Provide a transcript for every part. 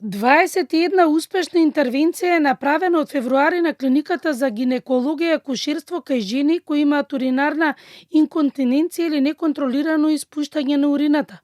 21 успешна интервенција е направена од февруари на клиниката за гинекологија и акушерство кај жени кои имаат уринарна инконтиненција или неконтролирано испуштање на урината.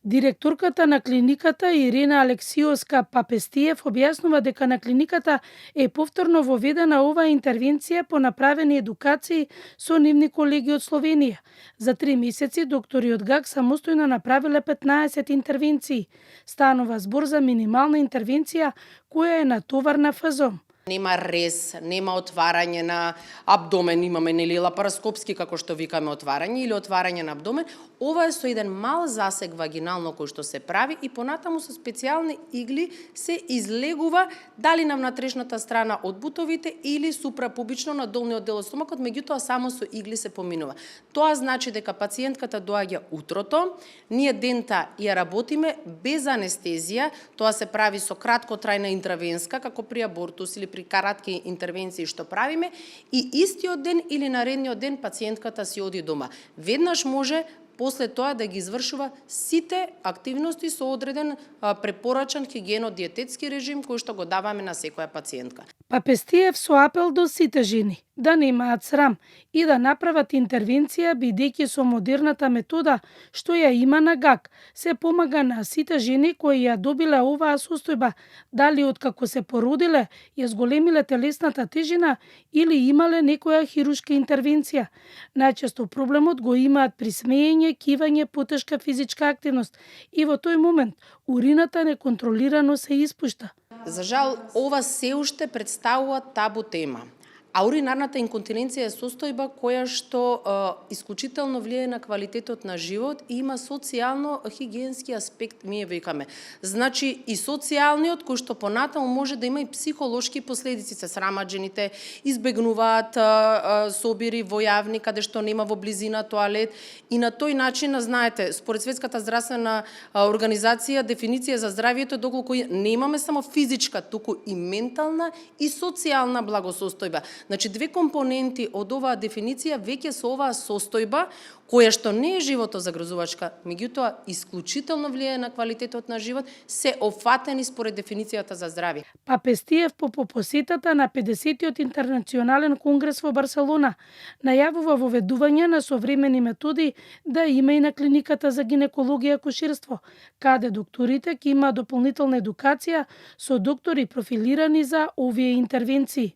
Директорката на клиниката Ирена Алексиовска Папестиев објаснува дека на клиниката е повторно воведена оваа интервенција по направени едукации со нивни колеги од Словенија. За 3 месеци доктори од ГАК самостојно направиле 15 интервенции. Станува збор за минимална интервенција која е натоварна ФЗОМ. Нема рез, нема отварање на абдомен, имаме нели лапароскопски како што викаме отварање или отварање на абдомен. Ова е со еден мал засег вагинално кој што се прави и понатаму со специјални игли се излегува дали на внатрешната страна од бутовите или супрапубично на долниот дел од стомакот, меѓутоа само со игли се поминува. Тоа значи дека пациентката доаѓа утрото, ние дента ја работиме без анестезија, тоа се прави со краткотрајна интравенска како при абортус или при кратки интервенции што правиме и истиот ден или наредниот ден пациентката си оди дома. Веднаш може после тоа да ги извршува сите активности со одреден препорачан хигиено-диететски режим кој што го даваме на секоја пациентка. Папестиев со апел до сите жени да немаат срам и да направат интервенција бидејќи со модерната метода што ја има на ГАК се помага на сите жени кои ја добиле оваа состојба, дали откако се породиле, ја зголемиле телесната тежина или имале некоја хирушка интервенција. Најчесто проблемот го имаат при смеење, кивање, потешка физичка активност и во тој момент урината неконтролирано се испушта. За жал, ова се уште представува табу тема. А уринарната инконтиненција е состојба која што исклучително влијае на квалитетот на живот и има социјално-хигиенски аспект, ние викаме. Значи и социјалниот кој што понатаму може да има и психолошки последици, се срамат жените, избегнуваат собири во јавни каде што нема во близина тоалет и на тој начин, знаете, според Светската здравствена организација, дефиниција за здравието доколку немаме само физичка, туку и ментална и социјална благосостојба. Значи, две компоненти од оваа дефиниција веќе со оваа состојба, која што не е животозагрозувачка, меѓутоа исклучително влијае на квалитетот на живот, се офатени според дефиницијата за здравје. Папестиев по посетата на 50-тиот интернационален конгрес во Барселона најавува воведување на современи методи да има и на клиниката за гинекологија и акушерство, каде докторите ќе има дополнителна едукација со доктори профилирани за овие интервенции.